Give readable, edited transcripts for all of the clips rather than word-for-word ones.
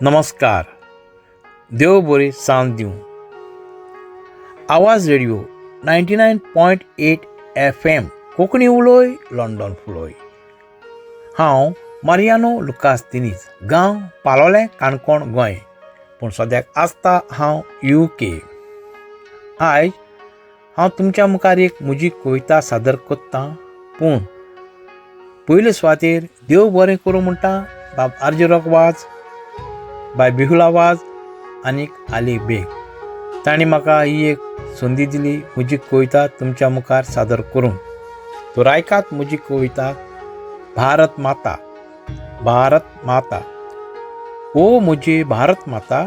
नमस्कार, देव बरी सांज दिवं. आवाज रेडिओ 99.8 FM, Konkani उलोय लंडन फुलोय. हांव मारियानो लुकास दिनीज, गांव पालोलें, काणकोण, गोंय, पूण सद्याक आसता हांव UK. आयज हांव तुमच्या मुखार एक म्हजी कविता सादर करतां, पूण पयले सुवातेर देव बरें करूं म्हणटा बाब आरजी रॉक वाज, बाय बिहुला वाज आनीक आली बेग. तांणी म्हाका ही एक संदी दिली म्हजी कविता तुमच्या मुखार सादर करूंक. तर आयकात म्हजी कविता, भारत माता. भारत माता. ओ म्हजी भारत माता,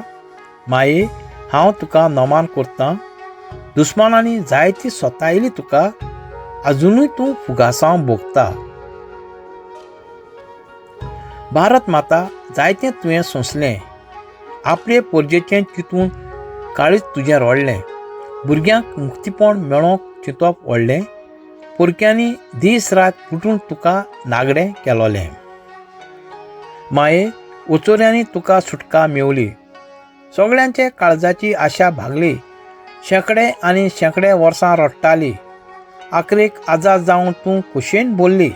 माये, हांव तुका नमान करतां. दुस्मानांनी जायती सतायली तुका, आजुनूय तूं फुगासांव भोगता. भारत माता, जायतें तुवें सोंसलें, आपले परजेचें चिंतून काळीज तुजें रडलें. भुरग्यांक मुक्तीपण मेळोंक चिंतप व्हडलें, परक्यांनी दीस रात लुटून तुका नागडें केलोलें. माये, उचोऱ्यांनी तुका सुटका मेवली, सगळ्यांचे काळजाची आशा भागली. शेंकडे आनी शेंकडे वर्सां रडटाली, आखरेक आजाद जावन तूं खोशयेन बोल्ली.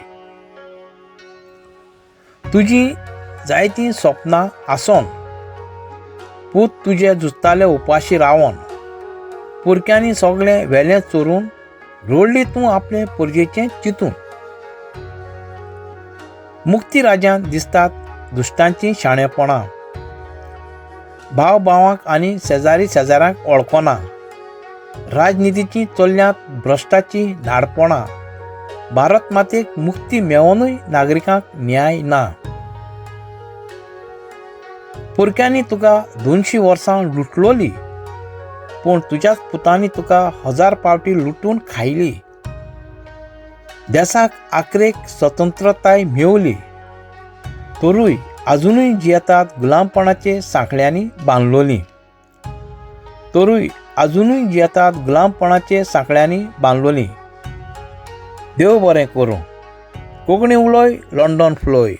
तुजी जायतीं सपनां आसोन पूत तुजे झुजताले उपाशी रावन, पुरक्यांनी सगळें व्हेलें चोरून, रडली तूं आपले परजेचें चिंतून. मुक्ती राज्यांत दिसतात दुश्टांचीं शाणेपणां, भाव भावांक आनी शेजारी शेजाऱ्यांक वळखना. राजनितीचीं चल्ल्यांत भ्रश्टाची नाडपणां, भारत मातेक मुक्ती मेळोनूय नागरिकांक न्याय ना. पुरक्यांनी तुका 200 वर्सां लुटलोली, पूण तुज्याच पुतांनी तुका 1000 पावटी लुटून खायली. देसाक आखरेक स्वतंत्रताय मेवली, तरूय आजुनूय जियेतात गुलामपणाचे सांखळ्यांनी बांदलोली. तरूय आजुनूय जियेतात गुलामपणाचे सांखळ्यांनी बांदलोली. देव बरें करूं. कोंकणी उलोय, लंडन फ्लोय.